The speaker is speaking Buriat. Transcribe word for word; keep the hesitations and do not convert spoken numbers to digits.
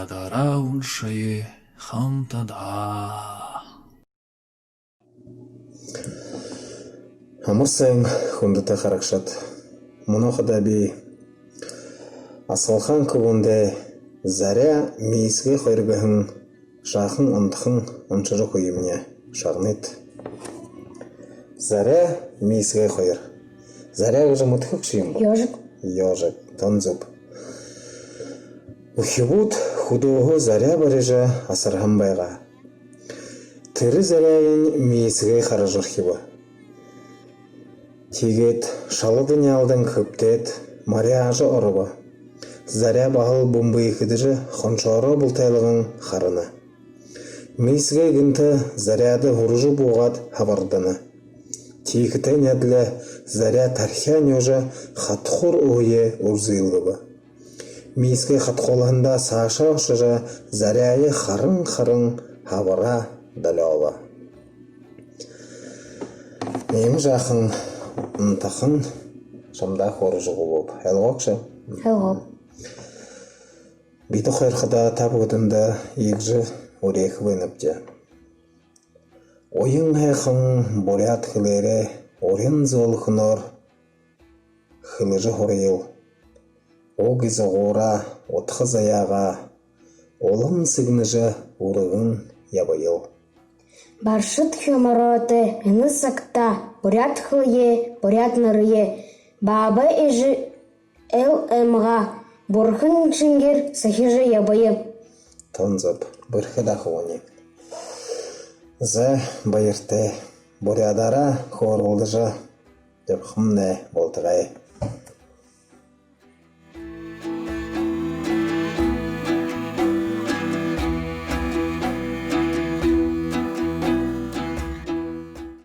Дараа уншая хамтадаа. Амар сайн, хүндэтэ харагшад. Мүнөө хадаа би Асхалхан хүбүүндээ «Заряа миисгэй хоёр» гэһэн жаахан онтохон уншажа үгэхэмни. Шагныт. Заряа миисгэй хоёр. Заряа гэжэ мэдэхэ гүш юм бэ? Ёжик. Ёжик. Тон зүб. Үхибүүд хүдөөһөө заряа барижа асарһан байгаа. Тэрэ заряаень миисгэй харажархиба. Тиигээд шалада няалдан хэбтээд, маряажа оробо. Заряа баһал бүмбэйхэдэжэ, хоншоороо бултайлган харана. Миисгэй гэнтэ заряада һүрэжэ буугаад хабардана. Тиихэтэй нядлаа заряа тархяа нюужа, хадхуур үһэеэ үрзылгэбэ. Миисгэй хадхуулһандаа саашаа ошожо, заряае харан-харан хабараа долёобо. Иимэ жаахан онтохон шамдаа хөөрэжэ үгөөб. Ойлгоо гүш? Ойлгооб. Бидэ хоёр хадаа та бүгэдэндэ иигэжэ үреэхэ байнабди. Уян һайхан буряад хэлээрээ урин зөөлэхэнөөр хэлэжэ һураял. Уг изагуураа, удха заяагаа улам сэгнэжэ, үргэн ябаял. Баршад хюмароотой энэ сагта буряад хэлэеэ, буряад нэрэеэ баабай эжы эл эмгээ бурхан шэнгеэр сахижа ябая. Тон зүб, бэрхэ даа, хүбүүни. За, баяртай. Буряадаараа хөөрэлдэжэ ябахамнай болтогой.